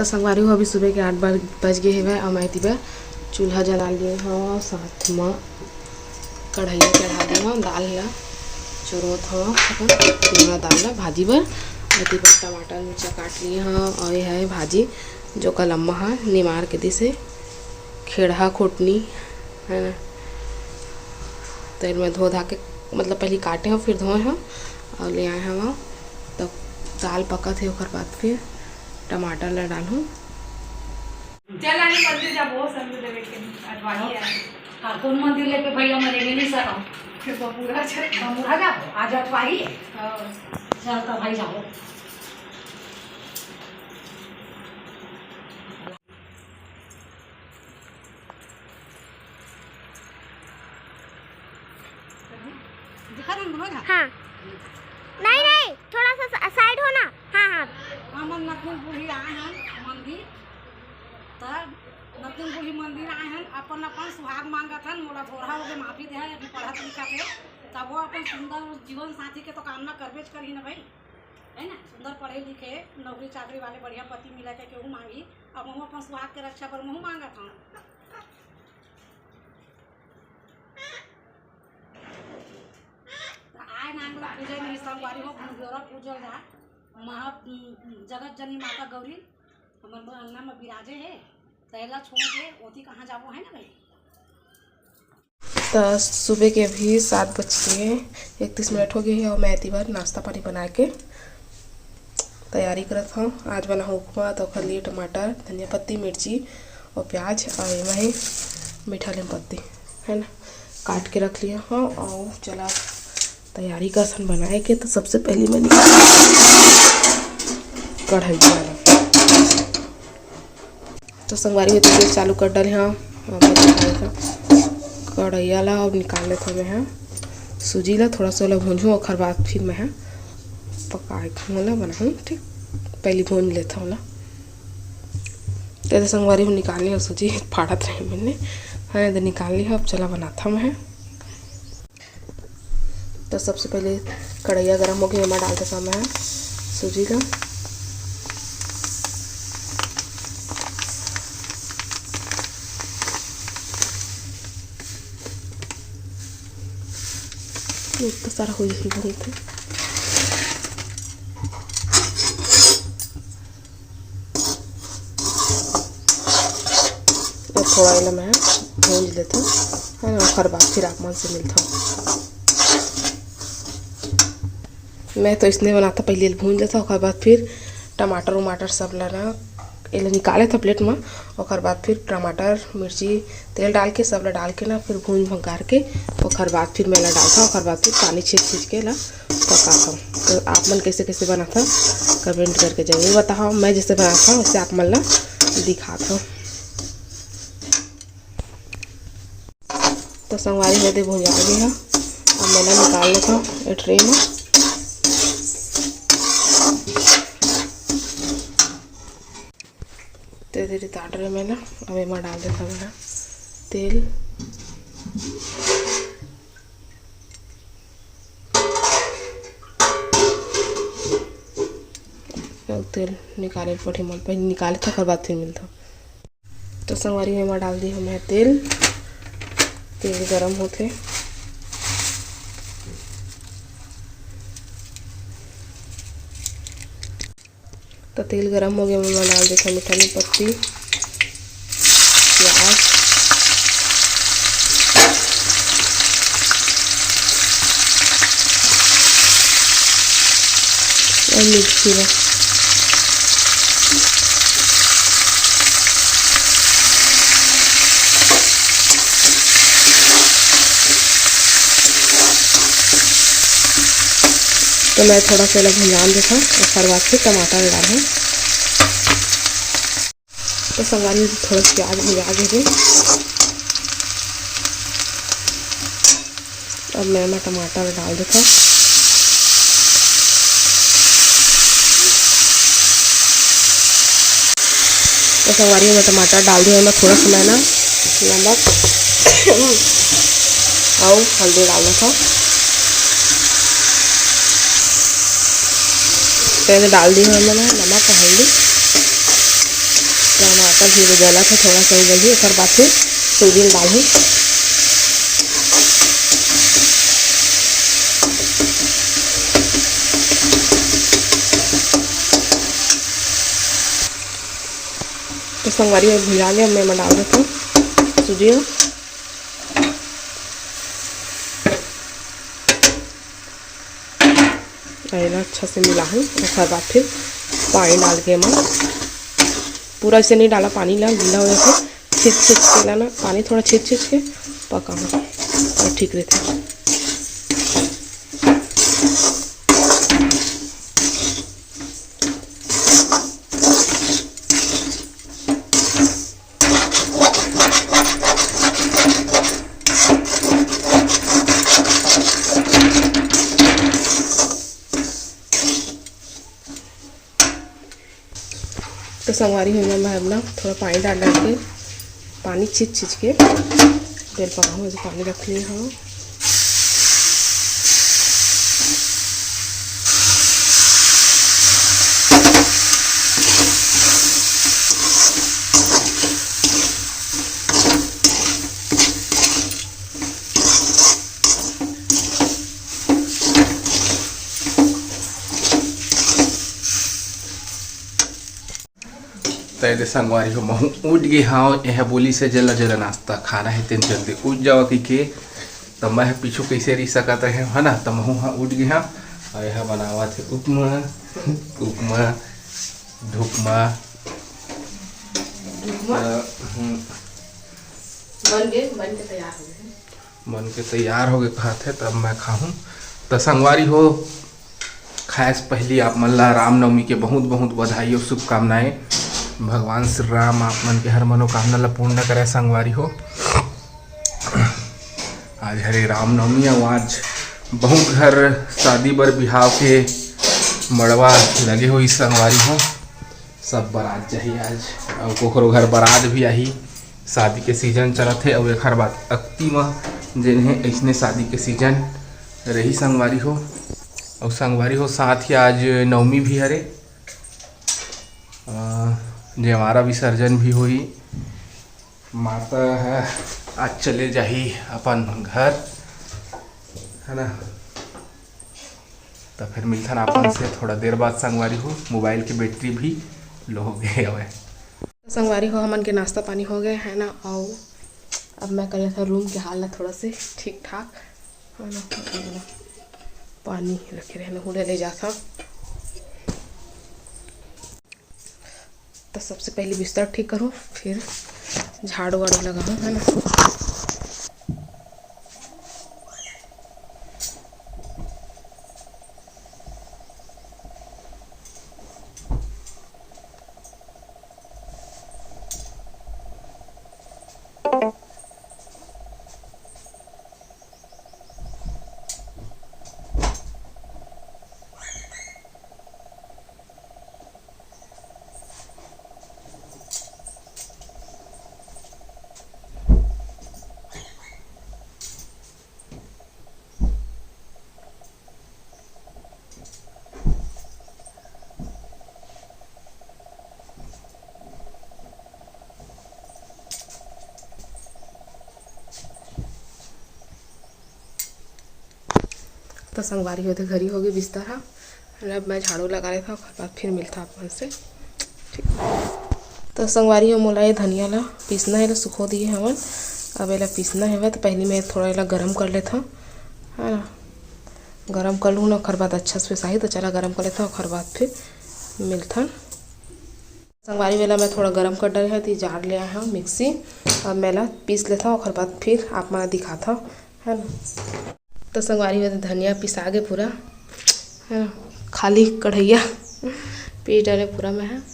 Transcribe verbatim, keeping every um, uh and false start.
त संगवारी हो, अभी सुबह के आठ बज गे हवय, अउ मैं एती बर चूल्हा जला लिए हव, साथ म कढ़ाई चढ़ा दे हव, दाल ला चुरोत हव, अपन पीमा दाल ला भाजी बर। एती बर टमाटर मिर्चा काट लिए हव, अउ ये हवे भाजी, जो कल अम्मा ह निमार के दिस हे, खेड़हा खोटनी, है ना। तेल में धो धा के, मतलब, पहले काटे हव, फिर धोए हव अउ ले आए हव। तब दाल पकत हे, ओकर बाद फिर टमाटर ला डालहूँ। चल, आनी मंदिर जाबो, संग देवे के अटवाही है। हाँ, कौन मंदिर लेके भैया मरे में नहीं सका? फिर बबूरा चल। बबूरा जाबो, आज अटवाही है। हाँ। चल, तब भाई जाबो। दिखा रहे हैं, बोलो ना। हाँ। नहीं, नहीं, थोड़ा सा सा-, साइड हो ना। हाँ, हाँ। हमन नतनीकुन बूढ़ी आए हन मंदिर, त नतनीकुन बूढ़ी मंदिर आए हन, अपन अपन सुहाग मांगत हन, मोला थोड़ा हो गए माफी दे, अभी पढ़त लिखत हे, तब वो अपन सुंदर जीवन साथी के तो कामना करबेच करही ना भाई, है ना? सुंदर पढ़े लिखे, नौकरी चाकरी वाले बढ़िया पति मिला के केहू मांगी, अब हम अपन सुहाग के रक्षा बर महू मांगत हन। त आए नांग ला पूजे में संगवारी हो, भुंजोरा पूजल जाए। महा, जगत जननी माता गौरी हमर अंगना में विराजे हे, त एला छोड़ के ओती कहाँ जाबो, है ना भाई? त सुबह के अभी सात बज के इकतीस मिनट हो गए हे अउ मैं एती बर नाश्ता पानी बना के तैयारी करत हव। आज बनाहूँ उपमा, त ओखर लिए टमाटर, धनिया पत्ती, मिर्ची अउ प्याज अउ एमा ही मीठा नीम पत्ती, है ना, काट के रख लिए हव। अउ चला तैयारी करथन बनाए के। त सबसे पहले मैं निकाल कढ़ाई वाला। तो संगवारी हो, तो गैस चालू कर डाले हव। अब कढ़ाई ला अब निकाल लेथव मैं ह। सूजी ला थोड़ा सा ओला भूंजहूँ, ओखर बाद फिर मैं ह पकाए के ओला बनाहूँ, ठीक। पहले भूंज लेथव ओला। तो संगवारी हो, निकाल लिया सूजी, फाड़त रहे मैंने। हाँ, इधर निकाल लिया। अब चला बनाथव मैं ह। तो सबसे पहले कढ़ैया गरम हो गया, एमा डाल देथव मैं सूजी ला। इतना सारा हो जाही बहुत। अब थोड़ा एला मैं भूंज लेथव, है ना, ओखर बाद फिर आप मन से मिलथव। मैं तो इसने बनाथव, पहले एला भूंज लेथव, ओखर बाद फिर टमाटर उमाटर सब ला ना एला निकाल लेथव प्लेट में, ओखर बाद फिर टमाटर, मिर्ची, तेल डाल के, सब ला डाल के ना, फिर भूंज भंकार के ओखर बाद फिर मैं एला डालथव, ओखर बाद फिर पानी छींच छींच के एला पकाथव। तो आप मन कैसे कैसे बनाथव, कमेंट करके जरूर बताओ। मैं जैसे बनाथव वैसे आप मन ला दिखाथव। तो संगवारी हो, दे भुंजा गे हे, अब मैं एला निकाल लेथव ए ट्रे में। ते दे रिताट रहे मैं ना, अब एमा डाल देथव मैं तेल। अउ तेल निकाले पड़ही मोला, पहले निकाले त ओकर बाद फिर मिलथव। तो संगवारी हो, एमा डाल दी हव मैं तेल। तेल गरम होथे। तो तेल गरम हो गया, मैं डाल देथव मीठा नीम पत्ती, प्याज अउ मिर्ची ला। तो मैं थोड़ा सा एला भुंजान देथव, ओकर बाद फिर टमाटर डालहूँ। तो संगवारी, थोड़ा सा प्याज भुंजा गे हे। अब मैं एमा टमाटर डाल देथव। तो संगवारी, मैं टमाटर डाल दिया, मैं थोड़ा सा मैं ना नमक अउ हल्दी डाल देथव। पहले डाल दी हूँ मैं नमक और हल्दी। अभी वो जलत हे, थोड़ा सा उबलही, ओकर बाद फिर सूजी ल डालहूँ। तो संगवारी हो भुजा ले, मैं एमा डाल देथंव सूजी ल। एला अच्छा से मिलाहूँ, ओकर बाद फिर पानी डाल के एमा पूरा ऐसे नहीं डाला, पानी ला गीला हो जाथे, छिच छिच के ला ना, पानी थोड़ा छिच छिच के पकाहूँ, तो ठीक रहथे। तो संगवारी हो, मैं अब ना थोड़ा पानी डाल डाल के, पानी छींच छींच के बेल पकाहूँ। जो पानी रख लिए हूँ, त एदे संगवारी हो, महूँ उठ गे हँव। एह बोलिस हे, "जेला जेला नाश्ता खाना हे, तेन जल्दी उठ जावा," कहिके। त मैं ह पीछू कइसे रहि सकत रहेंव, है ना? त महूँ ह उठ गे हँव। अउ एह बनावत हे उपमा, उपमा, ढुकमा। ढुकमा? अ, हम्म। बन गे, बन के तैयार हो गे। बन के तैयार हो गे कहत हे, तब मैं खाहूँ। त संगवारी हो, खाए से पहिली आप मन ला रामनवमी के बहुत बहुत बधाई अउ शुभकामनाएं। भगवान श्री राम आप मन के हर मनोकामना ला पूर्ण करे संगवारी हो। आज हरे रामनवमी अउ आज बहुत घर शादी बर बिहाव के मड़वा लगे होही संगवारी हो। सब बरात जाही आज, अउ कोखरो घर बरात भी आही। शादी के सीजन चलत हे, अउ एखर बाद अक्ति म जेन हे, अइसने शादी के सीजन रही संगवारी हो। अउ संगवारी हो, साथ ही आज नवमी भी हरे, अ, जयमारा विसर्जन भी होही। माता ह आज चले जाही अपन घर, है ना? त फिर मिलथन आपन से थोड़ा देर बाद संगवारी हो। मोबाइल के बैटरी भी लो हो गए हवय। संगवारी हो, हमन के नाश्ता पानी हो गए है ना, अउ अब मैं कर लेथव रूम के हाल ला थोड़ा से ठीक ठाक, है ना। पानी रखे रहे ना, हुड़े ले जाथव। तो सबसे पहले बिस्तर ठीक करूँ, फिर झाड़ू वाड़ू लगाऊँ, है ना। तो संगवारी हो, एदे घरी होगे बिस्तर हा। अब मैं झाड़ू लगा लेथव, ओकर बाद फिर मिलथव आप मन से। ठीक। तो संगवारी हो, मोला ये धनिया ला पीसना हे, एला सुखो दिए हवन। अब एला पीसना हेवय, तो पहली मैं थोड़ा एला गरम कर लेथव, है ना। गरम कर लूँ ना, ओकर बाद अच्छा से पिसाही। तो चला गरम कर लेथव, ओकर बाद फिर मिलथन। संगवारी हो, एला मैं थोड़ा गरम कर डारे हव, तो ये जार ले आए हव मिक्सी। अब मैं एला पीस लेथव, ओकर बाद फिर आप मन ला दिखाथव, है ना। तो संगवारी हो, धनिया पिसा गे पूरा, है ना, खाली कढ़ैया पीस डारे पूरा मैं ह।